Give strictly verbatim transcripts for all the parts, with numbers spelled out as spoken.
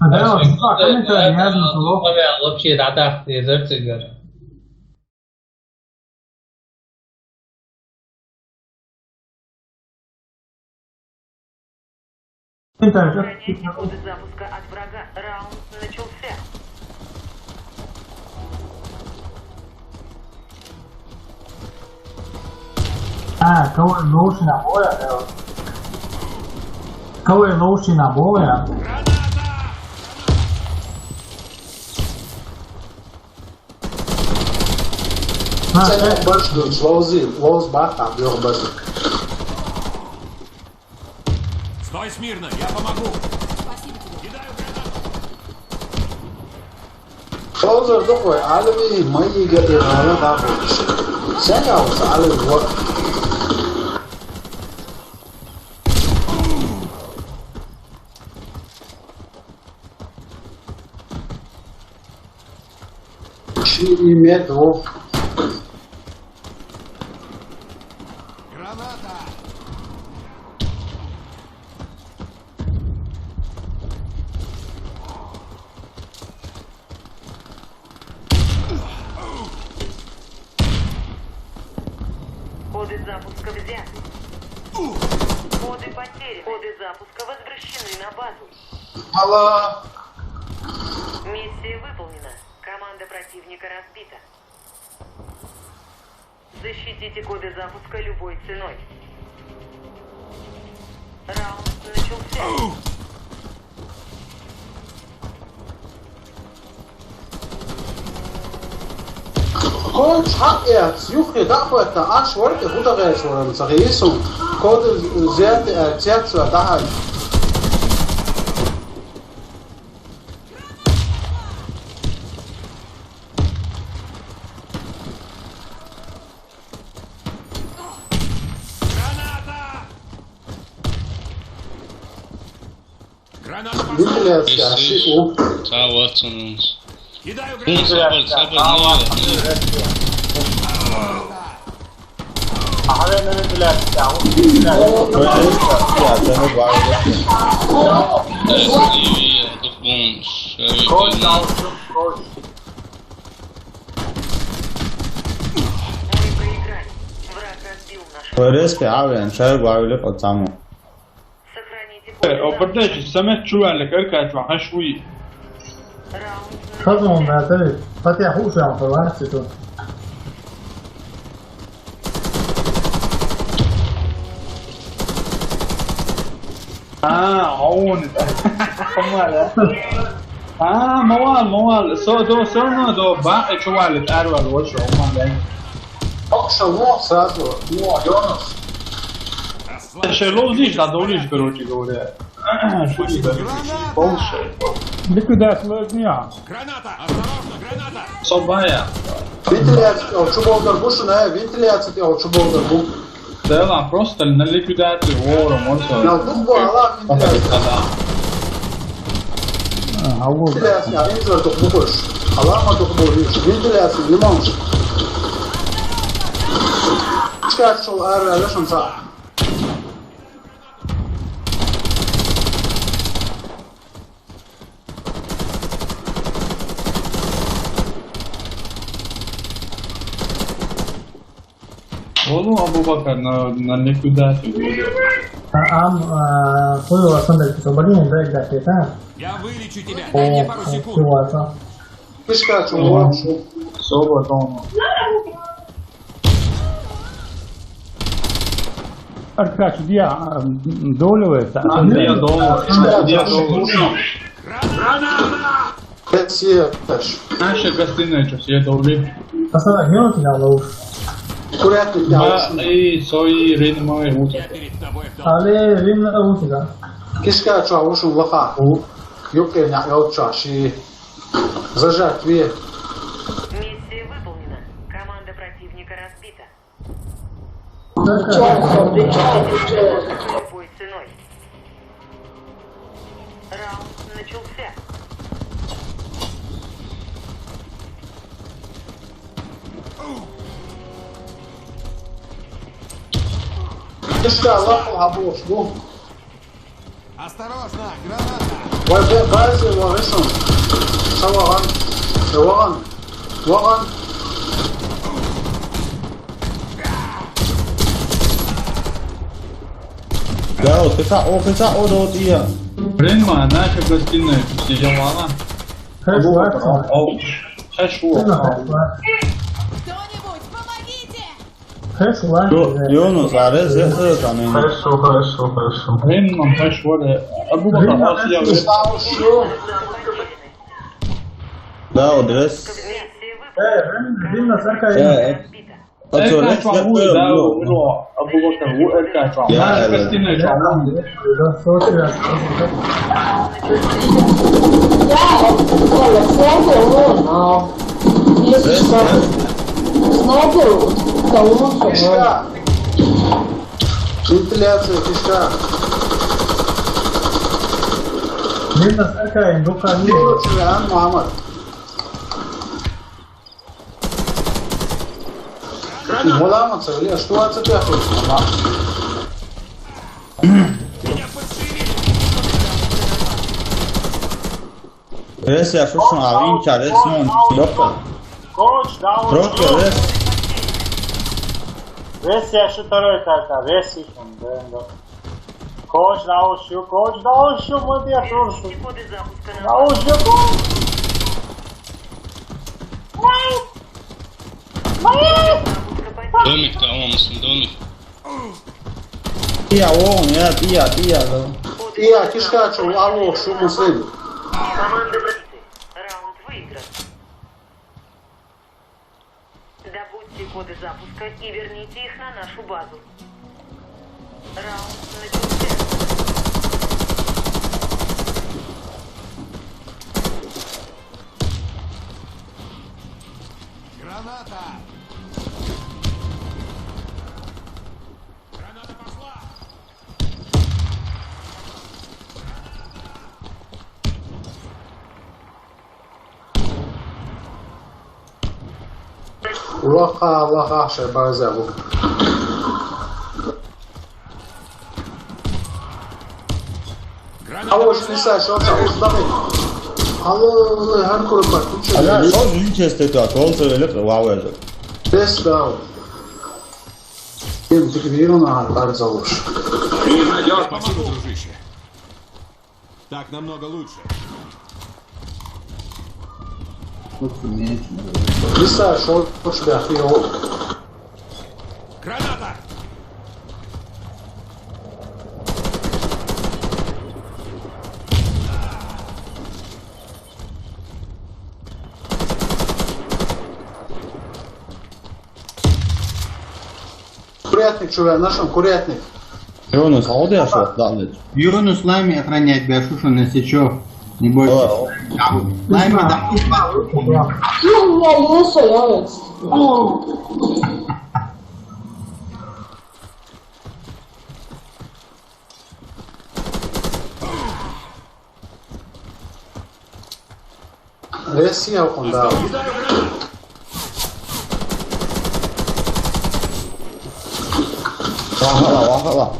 Да, вот, да, комментарий, я думаю, что вообще да, да, дезертир. Комментарий, да? Сохраняйте коды запуска от врага. Раунд начался. А, кого лучше на боя? Кого лучше на боя? А, Sen э, yok başlıyorsun. Lozim, Loz bak abi yok başlık. Стой смирно, я помогу. Спасибо тебе. Кидаю гранату. Loz yok koy. Alvi, Mayiga, Irana da koy. Sen kalsa Alvi. Чи имеет двух. Граната! Коды запуска взяты. Коды потеряны. Коды запуска возвращены на базу. Алло. Миссия выполнена. Команда противника разбита. Защитите коды запуска любой ценой. Раунд начался. Коды хьаэц, юххе дахватта, аш варте худа гайс варан сагису. Коды зерте цецва дахай. Граната! Граната! Вентиляция, если шику. Саватсанус. Кидаю гранату. Сабар, сабар, не надо. Кость наушник, кость. Мы проиграли. Враг разбил наш. Вырез пиавен, шар главили потаму. Сохраните. Э, коды. Определяйте, самец чували, как чувахашуи. Раунд. Хазон, да, ты, хотя хуже, а, по власти тут. А, он. Мало. А, мало, мало. Со, до, всё равно до, ба, э, чували, арвал, вот что, мало. Окса, вот, сразу, вот, Йонас. Шеловзиш, да, долиш, короче говоря. Больше. Ликвидация лазня. Граната! Осторожно, граната! Собая. Вентиляция, о, чуболдар бушун, э, вентиляция, о, чуболдар бу. Да ладно, просто на ликвидацию, о, можно. Я тут была вентиляция. Да. А, алло. Вентиляция, а вентиляция тут бухуш. Алама тут бухуш. Вентиляция, не можешь. Чекай, что, а, а, а, а, а. Олу Абубакар на, на ликвидацию. А, ам, а, хуй, Александр, ты свободен, да, да, это? Я вылечу тебя. О, дай мне пару секунд. Чего это? Пишка, чего? О, собор, дома. Аркач, где, а, долевая, а, где? Где долевая? Где долевая? Спасибо. Наша гостиная, что все долевые. Пацаны, где у тебя лук? Курятник, да. Ма, и сои, рин, ма, и вот. Я перед тобой в долгу. Але рин, а, вот, да. Кишка, что, уж лоха, у. Юкрена, я вот чаши. Зажать, ве. Миссия выполнена. Команда противника разбита. Любой ценой. Раунд начался. Кишка, лапу, а, бу. Осторожно, граната! Вай, вай, вай, вай, вай, вай. Са вагӀан. Са вагӀан. ВагӀан. Да, вот это, вот это, вот, вот я. Блин, ма, наша гостиная, все дела. Хэш, Абу Бакар, лайк. Ау, ау. Хэш, вот, ау. Кто-нибудь, помогите! Хэш, лайк. Ё-, ёну, зарез, зехе, там, Хорошо, хорошо, хорошо. Блин, ма, хэш, вот, э, Абу Бакар, Блин, ма, ас я, хэш. Да, вот, рез. Э, блин, блин, на сарка. Э, э. Эр качван вуй, да, уро, Абу Бакар, ву эр качван. Я, я. Ма, гостиная чван. Да, снайпер, вон, а. Если что, снайпер, кого он собрал? Кишка. Вентиляция, кишка. Блин, на сарка, индука, не. Мухаммад. Моламаца, бля, что отцепляться? Рез я шушун авин чарес мон. Доктор. Коч, да, Доктор, рез. Рез я шу второй карта, рез и шун, да, да. Коч, да, ушу, коч, да, ушу, мы бьёмся. Да, ушу, коч. Домик там, он, домик. Я, он, я, я, я, да. Я, кишка, чё, алло, что мы с ним? Команда Бразилии. Раунд выигран. Добудьте коды запуска и верните их на нашу базу. Раунд начался. Граната! Граната пошла! Улаха, улаха, шайбаза бу. Алло, Шниса, что там, что там? Алло, алло, алло, хар курупа, ты чё? Ана, что звук есть это, а он целый лет, вау, это. Тест дал. Им дефинировано, а, так зовут. Не найдёшь. Спасибо, дружище. Так намного лучше. Лиса, что у тебя хуёво? Граната! Курятник, чё, я нашел курятник. Юнус, а вот я что, да, блядь. Юнус, лайми охранять, бля, шушу на сечо. Не бойся. О, о. Лайми, да. Ну, я, я, я. Россия, он, да. Вахала, вахала.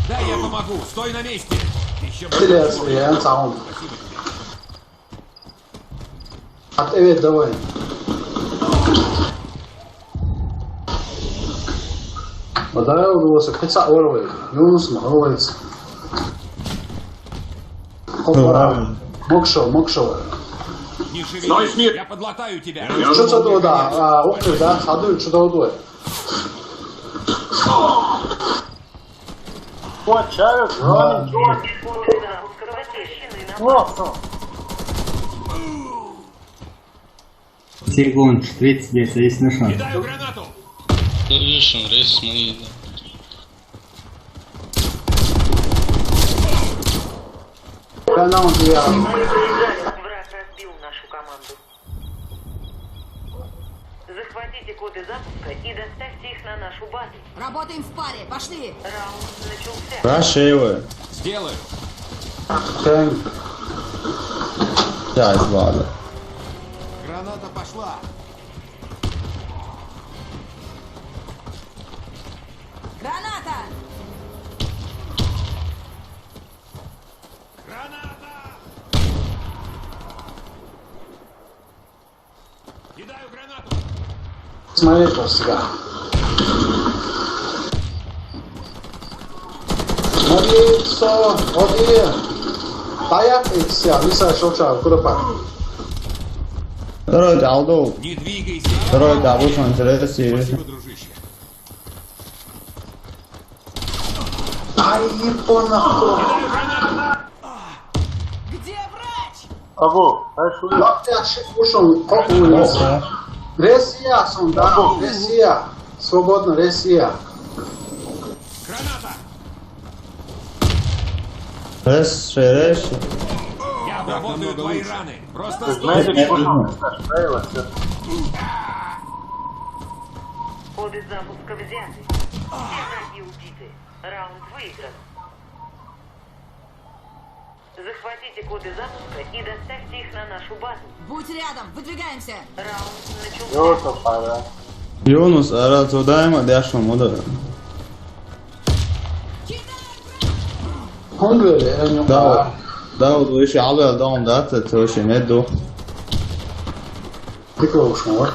Да, я помогу. Стой на месте. Ещё Стреляй, стреляй, саунд. Спасибо тебе. От эвет давай. Вода удалось, хотя оровый. Юнус, оровый. Опа. Мокшо, мокшо. Не шевелись, я подлатаю тебя. Что это, да? А, окей, да, саду, что-то удалось. What, Travis, running, Jordan? What? Секунд, тридцать, если есть на шанс. Кидаю гранату! Да видишь, он рейс, смотри, да. Канал, я. Враг разбил нашу команду. Захватите коды запуска и доставьте их на нашу базу. Работаем в паре, пошли! Раунд начался. Прошивы. Сделаю. Тэнк. Сейчас, ладно. Граната пошла. Граната! Смотри, просто, да. Смотри, что, вот и стоят и все, не знаю, что чего, куда пар. Короче, Алдоу. Не двигайся. Короче, обычно интересно. Спасибо, дружище. Ай, не понял. Где врач? Абу, знаешь, что Лапти аши ушел, как у нас. О, Россия, сон, да, Россия. Свободно, Россия. Граната! Реш, реш. Я обработаю твои раны. Просто знаешь, стой. что там правило, всё. Коды запуска взяты. Все враги убиты. Раунд выигран. Захватите коды запуска и доставьте их на нашу базу. Будь рядом, выдвигаемся. Раунд начался. Ёлка пара. Юнус, ара цудаема дяшом, да. Hungry, я не Да, да, вот вы еще албер дом, да, ты вообще меду. Ты кого ушел, а?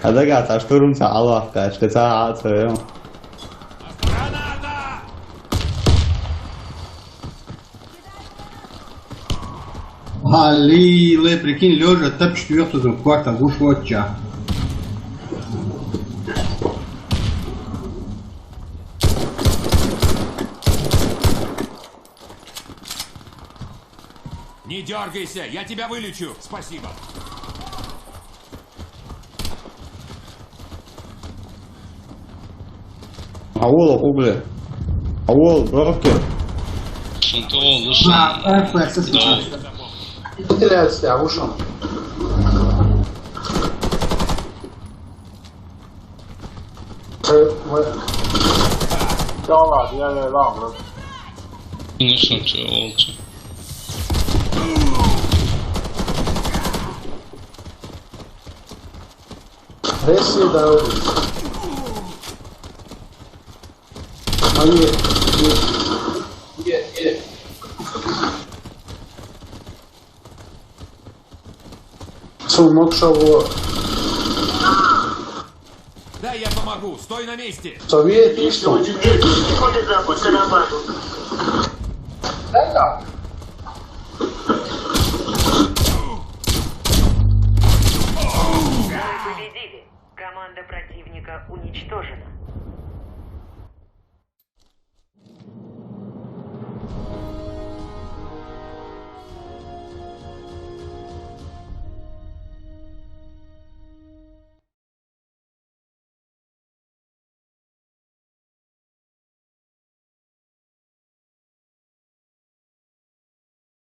А да, гад, а штурм ца албах, каш, ты ца ацаем. Граната! Али, ле, прикинь, лежа, тап четвертый там квартал, гуш вотча. Не дергайся, я тебя вылечу. Спасибо. Ауыл, угли. Ауыл, бровки. Шунтуол, лучше. А, F S S. Ты теряешься, а ушел. Э, мы- Tamam, diğerleri lan bunu. Конечно, что, олча. Россия, да, вот. Мои. Нет, нет. Сумок шоу. Да, я помогу. Стой на месте. Совет и что? Коды запуска на базу. Да, да. Мы победили. Команда противника уничтожена.